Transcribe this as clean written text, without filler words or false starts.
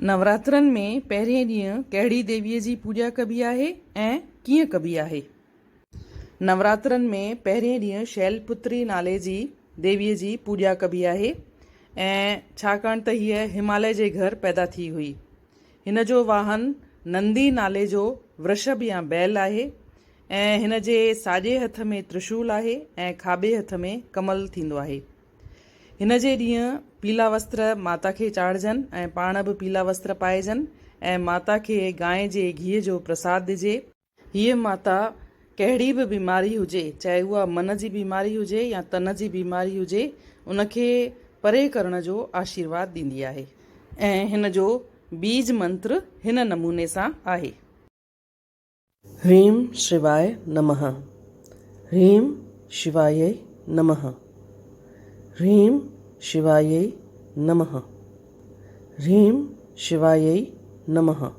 نوراترن ۾ پهرئين ڏينهن ڪهڙي ديويء جي پوڄا ڪبي آهي ۽ ڪيئن ڪبي آهي؟ نوراترن ۾ پهرئين ڏينهن شيل پتري نالي جي ديويء جي پوڄا ڪبي آهي ۽ ڇاڪاڻ ته هيء هماليه جي گهر پيدا ٿي هئي. هن جو واهن نندي نالي جو ورشڀ يا بيل آهي ۽ هن جي ساڄي هٿ ۾ ترشول آهي ۽ کاٻي هٿ ۾ ڪمل ٿيندو آهي. هن جي ڏينهن پيلا وستر ماتا کي چاڙهجن ۽ پاڻ به پيلا وستر پائجن ۽ ماتا کي گانء جي گيهه جو پرساد ڏجي. هيء ماتا ڪهڙي به بيماري هجي، چاهي اها من جي بيماري هجي يا تن جي بيماري هجي، ان کي پري ڪرڻ جو آشيرواد ڏيندي آهي. ۽ هن جو بيج منتر هن نموني سان آهي. هريم شواء نمه هريم شوايي نمه هريم شوايي نمه هريم شوايي نمه.